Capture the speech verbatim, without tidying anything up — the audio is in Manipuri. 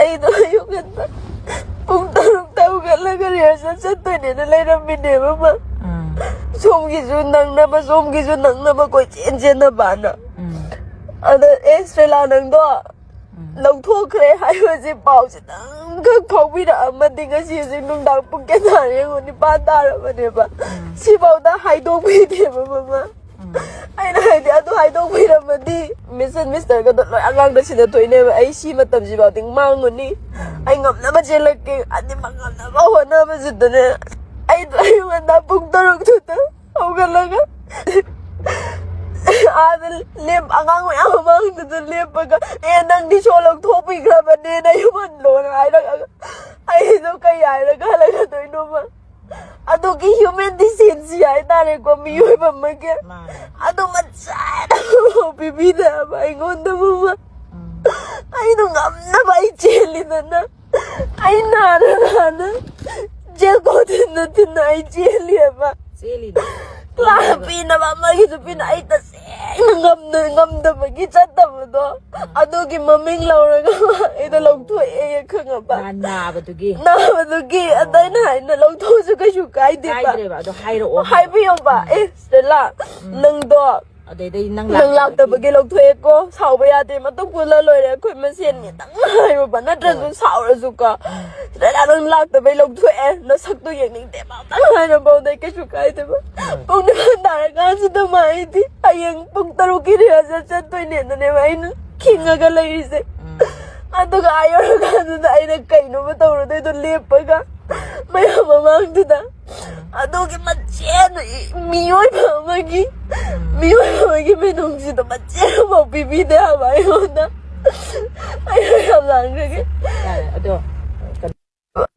ꯑꯩꯗꯣ ꯑꯌꯨꯛ ꯉꯟꯇꯥ ꯄꯨꯡ ꯇꯔꯨꯛꯇ ꯍꯧꯒꯠꯂꯒ ꯔꯤꯍꯔꯁꯦꯜ ꯆꯠꯇꯣꯏꯅꯦꯅ ꯂꯩꯔꯝꯃꯤꯅꯦꯕ, ꯃꯥ꯫ ꯎꯝ꯫ ꯁꯣꯝꯒꯤꯁꯨ ꯅꯪꯅꯕ, ꯁꯣꯝꯒꯤꯁꯨ ꯅꯪꯅꯕ ꯀꯣꯏꯆꯦꯟ ꯆꯦꯟꯅꯕꯅ꯫ ꯎꯝ꯫ ꯑꯗ, "ꯑꯦ, ꯁ꯭ꯇꯦꯂꯥ, ꯅꯪꯗꯣ ꯎꯝ꯫ ꯂꯧꯊꯣꯛꯈ꯭ꯔꯦ" ꯍꯥꯏꯕꯁꯦ ꯄꯥꯎꯁꯦ ꯅꯪꯈꯛ ꯐꯥꯎꯕꯤꯔꯛꯑꯝꯃꯗꯤ ꯉꯁꯤ ꯍꯧꯖꯤꯛ ꯅꯨꯡꯗꯥꯡ ꯄꯨꯡ ꯀꯌꯥ ꯇꯥꯔꯦ ꯌꯦꯡꯉꯣ, ꯅꯤꯄꯥꯟ ꯇꯥꯔꯕꯅꯦꯕ꯫ ꯎꯝ꯫ ꯁꯤꯐꯥꯎꯗ ꯍꯥꯏꯗꯣꯛꯄꯤꯗꯦꯕ, ꯃꯃꯥ꯫ ꯎꯝ꯫ ꯑꯩꯅ ꯍꯥꯏꯗꯤ, ꯑꯗꯨ ꯍꯥꯏꯗꯣꯛꯄꯤꯔꯝꯃꯗꯤ ꯃꯤꯁ ꯑꯦꯟ ꯃꯤꯁꯇꯔꯒꯗꯣ ꯂꯣꯏ ꯑꯉꯥꯡꯗ ꯁꯤꯟꯅꯊꯣꯛꯏꯅꯦꯕ꯫ ꯑꯩ ꯁꯤ ꯃꯇꯝꯁꯤꯐꯥꯎꯗꯤ ꯃꯥꯡꯉꯨꯅꯤ꯫ ꯎꯝ꯫ ꯑꯩ ꯉꯝꯅꯕ ꯆꯦꯜꯂꯛꯀꯦ, ꯑꯅꯤꯃꯛ ꯉꯝꯅꯕ ꯍꯣꯠꯅꯕꯁꯤꯗꯅꯦ꯫ ꯑꯩꯗꯣ ꯑꯌꯨꯛ ꯉꯟꯇꯥ ꯄꯨꯡ ꯇꯔꯨꯛꯇꯨꯗ ꯍꯧꯒꯠꯂꯒ ꯑꯥꯗ ꯂꯦꯞ-, ꯑꯉꯥꯡ ꯃꯌꯥꯝ ꯃꯃꯥꯡꯗꯨꯗ ꯂꯦꯞꯄꯒ, "ꯑꯦ, ꯅꯪꯗꯤ ꯁꯣ ꯂꯧꯊꯣꯛꯄꯤꯈ꯭ꯔꯕꯅꯦ, ꯅꯌꯨꯝ ꯍꯜꯂꯣꯅ" ꯍꯥꯏꯔꯛꯑꯒ, ꯑꯩꯗꯣ ꯀꯩ ꯍꯥꯏꯔꯒ ꯍꯜꯂꯛꯀꯗꯣꯏꯅꯣꯕ? ꯑꯗꯨꯒꯤ ꯍ꯭ꯌꯨꯃꯦꯟ ꯗꯤꯁꯦꯟꯁꯤ ꯍꯥꯏꯇꯥꯔꯦꯀꯣ, ꯃꯤꯑꯣꯏꯕ ꯑꯃꯒꯤ꯫ ꯃꯥꯅꯦ꯫ ꯑꯗꯨ ꯃꯆꯥ ꯑꯃ ꯄꯤꯕꯤꯗꯦ ꯍꯥꯏꯕ ꯑꯩꯉꯣꯟꯗ, ꯃꯃꯥ꯫ ꯎꯝ꯫ ꯑꯩꯗꯣ ꯉꯝꯅꯕ ꯑꯩ ꯆꯦꯜꯂꯤꯗꯅ꯫ ꯑꯩ ꯅꯥꯅ ꯅꯥꯅ ꯖꯦꯜ ꯀꯣꯠ ꯊꯤꯟꯅ ꯊꯤꯟꯅ ꯑꯩ ꯆꯦꯜꯂꯤꯑꯕ꯫ ꯆꯦꯜꯂꯤꯅꯦ꯫ ꯀ꯭ꯂꯥꯁ ꯄꯤꯅꯕ ꯑꯃꯒꯤꯁꯨ ꯄꯤꯅ-, ꯑꯩ ꯇꯁꯦꯡꯅ ꯉꯝꯅ-, ꯉꯝꯗꯕꯒꯤ ꯆꯠꯇꯕꯗꯣ, ꯎꯝ꯫ ꯑꯗꯨꯒꯤ ꯃꯃꯤꯡ ꯂꯧꯔꯒ ꯑꯩꯗꯣ ꯂꯧꯊꯣꯛꯑꯦ, ꯈꯪꯉꯕ? ꯅꯥ-, ꯅꯥꯕꯗꯨꯒꯤ? ꯅꯥꯕꯗꯨꯒꯤ꯫ ꯑꯣ꯫ ꯑꯗ ꯑꯩꯅ ꯍꯥꯏꯅ ꯂꯧꯊꯣꯛꯑꯁꯨ ꯀꯩꯁꯨ ꯀꯥꯏꯗꯦꯕ꯫ ꯀꯥꯏꯗ꯭ꯔꯦꯕ, ꯑꯗꯣ ꯍꯥꯏꯔꯛꯑꯣ꯫ ꯍꯥꯏꯕꯤꯌꯣꯕ꯫ ꯎꯝ꯫ "ꯑꯦ, ꯁ꯭ꯇꯦꯂꯥ, ꯎꯝ꯫ ꯅꯪꯗꯣ ꯑꯗꯩꯗꯩ ꯅꯪ ꯅꯪ ꯂꯥꯛꯇꯕꯒꯤ꯫ ꯂꯥꯛꯇꯕꯒꯤ ꯂꯧꯊꯣꯛꯑꯦꯀꯣ, ꯁꯥꯎꯕ ꯌꯥꯗꯦ, ꯃꯇꯨꯡ ꯄꯨꯜꯂ ꯂꯣꯏꯔꯦ, ꯑꯩꯈꯣꯏ ꯃꯁꯦꯟ ꯈꯤꯇꯪ ꯍꯥꯏꯔꯨꯕ, ꯅꯠꯇ꯭ꯔꯁꯨ ꯎꯝ꯫ ꯁꯥꯎꯔꯁꯨꯀꯣ꯫ ꯎꯝ꯫ ꯁꯤꯗ ꯅꯪ ꯂꯥꯛꯇꯕꯩ ꯂꯧꯊꯣꯛꯑꯦ, ꯅꯁꯛꯇꯣ ꯌꯦꯡꯅꯤꯡꯗꯦ", ꯑꯃꯇꯪ ꯍꯥꯏꯔꯕꯧꯗ ꯑꯩ ꯀꯩꯁꯨ ꯀꯥꯏꯗꯦꯕ꯫ ꯎꯝ꯫ ꯄꯨꯡ ꯅꯤꯄꯥꯟ ꯇꯥꯔꯀꯥꯟꯁꯤꯗ ꯃꯥ ꯑꯩꯗꯤ ꯍꯌꯦꯡ ꯄꯨꯡ ꯇꯔꯨꯛꯀꯤ ꯔꯤꯍꯔꯁꯦꯜ ꯆꯠꯇꯣꯏꯅꯦꯅꯅꯦꯕ ꯑꯩꯅ ꯈꯤꯡꯉꯒ ꯂꯩꯔꯤꯁꯦ꯫ ꯎꯝ꯫ ꯑꯗꯨꯒ ꯑꯥ ꯌꯧꯔꯀꯥꯟꯗꯨꯗ ꯑꯩꯅ ꯀꯩꯅꯣꯕ ꯇꯧꯔꯨꯗꯣꯏꯗꯣ ꯂꯦꯞꯄꯒ ꯃꯌꯥꯝ ꯃꯃꯥꯡꯗꯨꯗ꯫ ꯑꯗꯨꯒꯤ ꯃꯆꯦꯠ ꯃꯤꯑꯣꯏꯕ ꯑꯃꯒꯤ, ꯎꯝ꯫ ꯃꯤꯑꯣꯏꯕ ꯑꯃꯒꯤ ꯃꯤꯅꯨꯡꯁꯤꯗꯣ ꯃꯆꯦꯠ ꯑꯃꯐꯥꯎ ꯄꯤꯕꯤꯗꯦ ꯍꯥꯏꯕ ꯑꯩꯉꯣꯟꯗ꯫ ꯑꯩ ꯌꯥꯝ ꯂꯥꯡꯈ꯭ꯔꯒꯦ꯫ ꯌꯥꯔꯦ, ꯑꯗꯣ